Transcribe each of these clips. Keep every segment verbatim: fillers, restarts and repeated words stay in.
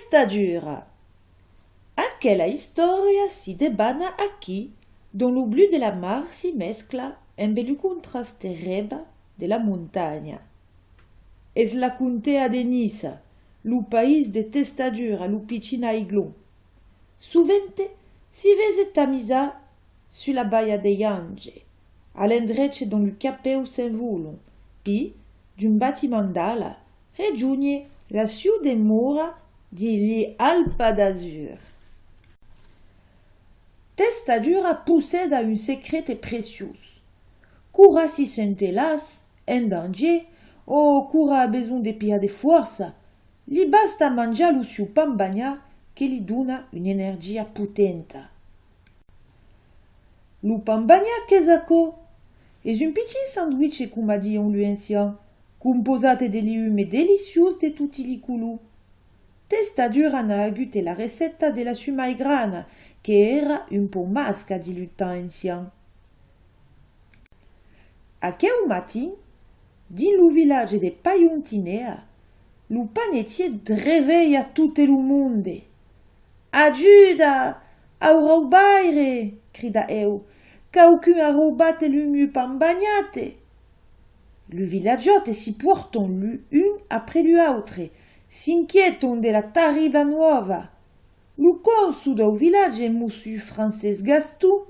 Testadura. Aquela istòria si debana aquí, dont lo blu de la mar si mescla embe lu contraste reba de la montanha. Es la contea de Niça, lo país de Testadura, lo pichin aiglon. Sovente si vese tamisar sus la balha dei Anges, a l'endrech dont lu capèus s'envolon, pi, d'un batiment d'ala, rejónher la sieu demora dins li Alpas d'Azur. Testadura posseda un secret preciós. Quora si sente las, en dangier, o quora a besonh de pilhar de fòrça, li basta manjar lo sieu pan banhat que li dona una energia potenta. Lo pan banhat, qu'es aquò? Es un pichin sandwich, coma dion lu ancians, composat de liumes deliciós de toti li colors. Testadura n'a agut la recèpta de la sieu mai grana, que èra un pauc masca dins lu temps ancians. Aqueu matin, dins lo vilatge de Pailhontinèa, lo panetier drevelha tot lo monde. Ajuda! Au raubaire! Crida eu. Quauqu'un a raubat lo mieu pan banhat! Lu vilatjòtes si pòrton lu un après lu autre, s'inquieton de la tarribla nòva. Lo cònsol dau vilatge, Mossur Francés Gaston,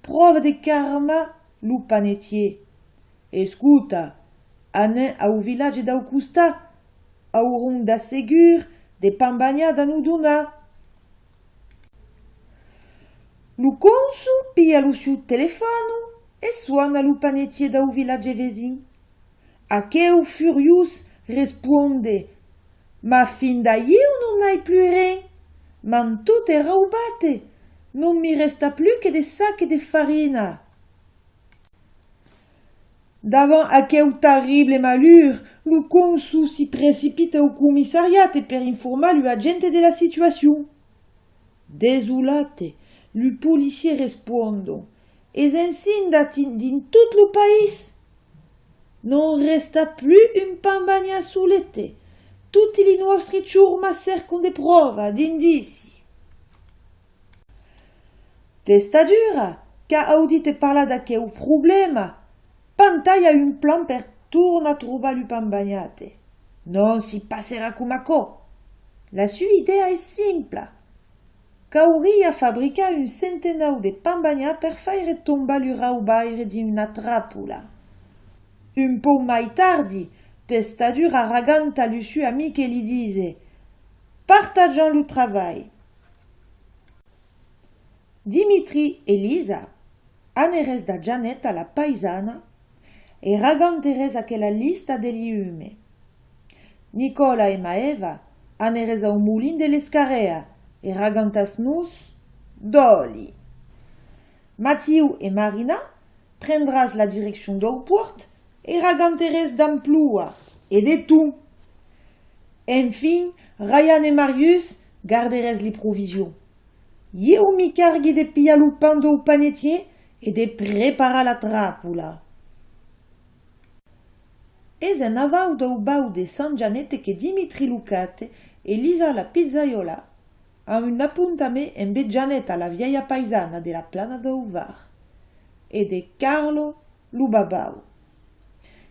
pròva de carmar lo panetier. Escota, anem au vilatge dau costat, auron d'assegur de pan banhat a nos donar. Lo cònsol pilha lo sieu telefòne e sòna lo panetier dau vilatge vesin. Aqueu furiós responde: Ma finda ieu non ai plus ren, m'an tot raubat, non mi resta plus que de sacs de farina. Davant aqueu tarrible malur, lo cònsol si precipita au comissariat per informar lu agents de la situacion. Desolat, lu policiers respondon: Es ensin dins tot lo país. Non resta plus un pan banhat solet. Toti li nòstri chormas cercon de pròvas, d'indicis. Testadura, qu'a audit parlar d'aqueu problèma, pantalha un plan per tornar trobar lu pan banhat. Non si passarà coma aquò. La sieu idèa es simpla. Cauria fabricar un centenau de pan banhat per faire tombar lu raubaire dins una trapola. Un pauc mai tardi, Testadura raganta lu sieu amic e li dise: Partatjam lu travalh. Dimitri e Lisa aneres da Janeta la paisana e raganteres aquela lista de liumes. Nicola e Maeva aneres au molin de l'Escarrea e ragantas-nos d'òli. Matiu e Marina prendras la direccion dau pòrt e raganteres d'amploa e de ton. Enfin, Ryan e Marius garderes li provisions. Ieu mi cargui de pilhar lo pan dau panetier e de preparar la trapola. Es en aval dau bau de Sant Janete que Dimitri lo Cate e Lisa la Pizzaiòla an un apontament embe Janeta la vièlha paisana de la plana dau Var e de Carlo lo babau.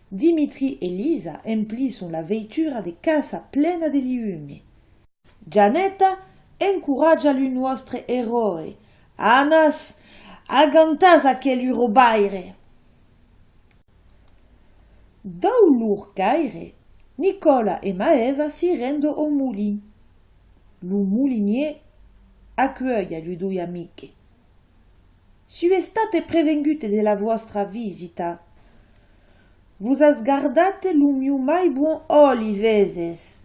Dimitri e Lisa emplisson la veitura de caça plena de liumes. Janeta encoratja lu nòstre eròi: Anatz, agantatz aquelu raubaire! Dau lor caire, Nicola e Maeva si rendon au molin. Lo molinier acuelha lu doi amics. Siáu estat prevengut de la vòstra visita. Vos as gardat lo mieu mai bon òli, veses.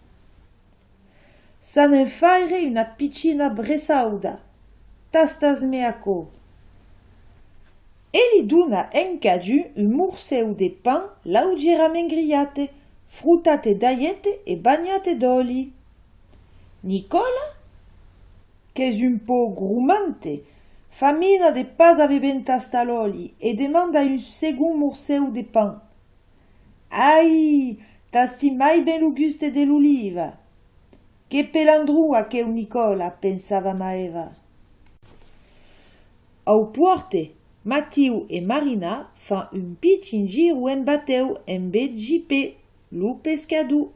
S'anem faire una pichina bressauda. Tastatz-me aquò. E li dona en cadun un morcèu de pan laugièrament grilhat, frotat d'alhet e banhat d'òli. Nicola, qu'es un pauc gromante, fa mina de pas aver ben tastat l'òli e demanda un segond morcèu de pan. Ai, tasti mai ben lo gust de l'oliva. Que pelandron aqueu Nicòla, pensava Maèva. Au pòrte, Matiu e Marina fan un pichin giro en batèu embé Gipé, lo pescador.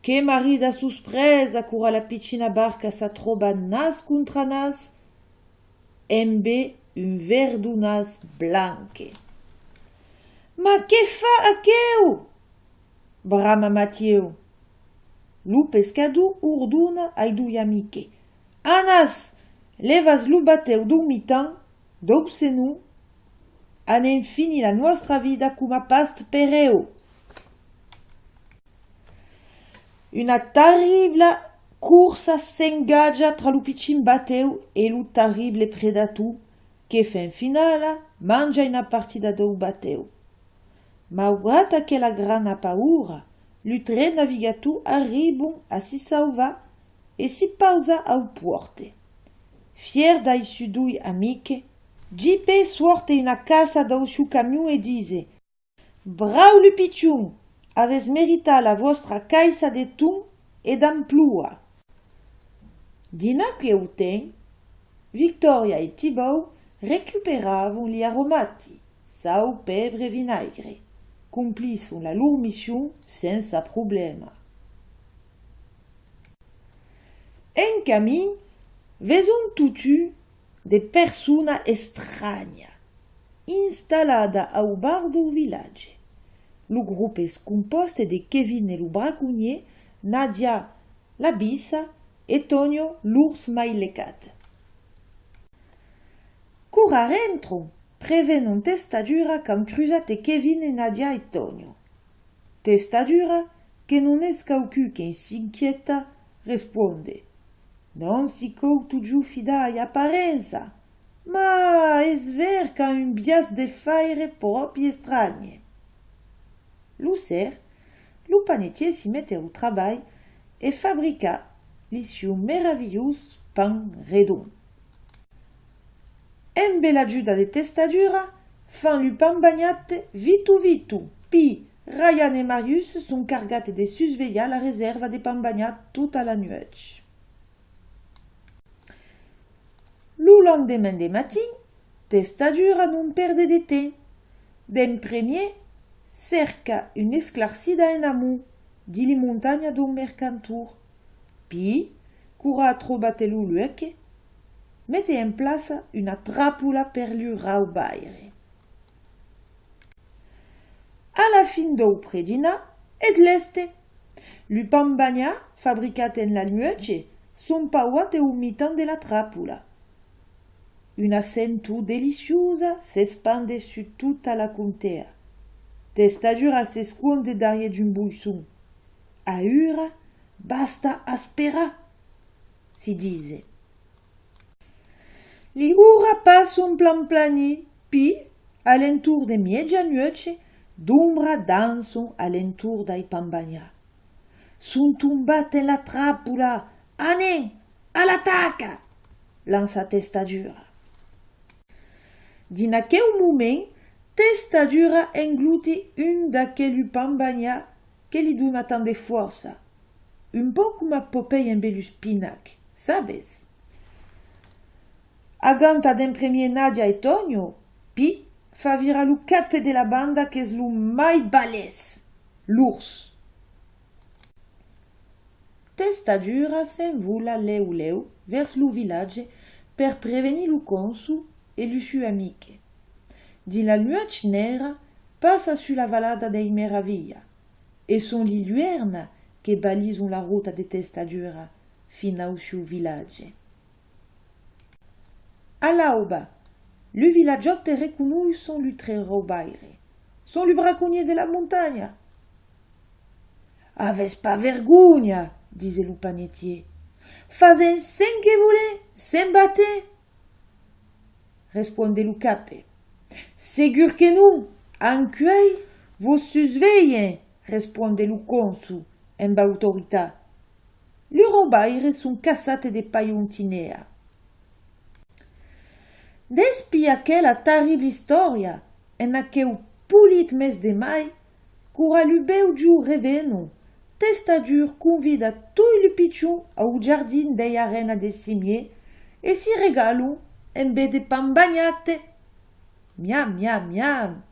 Que marrida suspresa quora la pichina barca s'atròba nas contra nas embé un verdonàs blanc. Ma que fa aqueu? Brama Matieu. Lo pescador ordona ai doi amics: Anatz, levatz lo batèu dau mitan, dau senon, anem finir la nòstra vida coma past pereu. Una tarribla corsa s'engatja tra lo pichin batèu e lo tarrible predator que, fin finala, manja una partida dau batèu. Maugrat aquela grana paura, lu tres navigators arribon a si sauvar e si pausar au pòrte. Fièr dai sui doi amics, Gipé sòrte una caça dau siu camion e dise: Brau lu pichon, avètz meritat la vòstra caissa de ton e d'amploa. Dins aqueu temps, Victòria e Tibau recuperavan li aromati, sau, pebre, vinaigre, complisson la lor mission sensa problèma. En camin, veson totun de persona estranha, installada au bar dau vilatge. Lo grop es compòste de Kevin e lo braconier, Nadia la bissa e Tonio l'ors mai lecat. Quora rentron, prevenon Testadura qu'an crusat Kevin e Nadia e Tonio. Testadura, que non es quauqu'un que s'inquieta, responde: Non si cau totjorn fidar ai aparença, ma es ver qu'an un biais de faire pròpi estranye. Lo ser, lo panetier si mete au trabalh e fabrica li siu meravilhós pan redon. Embé l'ajuda de Testadura, fan lu pan banhat vito vito, pi Ryan e Marius son cargats de susvelhar la resèrva de pan banhat tota la nuèch. Lo lendeman de matin, Testadura non perde de temps. D'en premier, cerca una esclarcida en amont, dins li montanhas dau Mercantor. Pi, quora a trobat lo luec, mete en plaça una trapola per lu raubaire. A la fin dau predinar, es lèste. Lu pan banhat, fabricat en la nuèch, son pauats au mitan de la trapola. Una sentor deliciosa s'espande sus tota la contea. Testadura s'esconde darrier d'un boisson. Aüra basta asperar, si dise. Li oras passon plan planin, pi, a l'entorn de mièjanuèch, d'ombras dançon a l'entorn dai pan banhat. Son tombats en la trapola, anem, a l'ataca! Lança Testadura. Dins aqueu moment, Testadura engloti un d'aquelu pan banhat que li dona tant de fòrça, un pauc coma Popèi embé lu Spinac, sabes? Aganta d'en premier Nadia e Tonio, pi fa virar lo cap de la banda qu'es lo mai balèz, l'ors. Testadura s'envola lèu lèu vèrs lo vilatge per prevenir lo cònsol e lu sui amics. Dins la nuèch nèra, passa sus la valada dei Meravilhas, e son li luèrnas que balison la rota de Testadura fin au siu vilatge. A l'auba, lu vilatjòtes reconoisson lu tres raubaires. Son lu braconiers de la montanha. Avètz pas vergonha, dise lo panetier. Fasèm cen que volèm, sens bater, responde lo cap. Segur que non, ancuei vos susvelhem, responde lo cònsol emb autoritat. Lu raubaires son caçats de païontinèa. Despí aquela tarribla istòria, en aqueu polit mes de mai, quora lu bèus jorns revenon, Testadur convida toi lu pichons au jardin dei arenas de cimier e si regalon embe de pan banhat. Miam, miam, miam!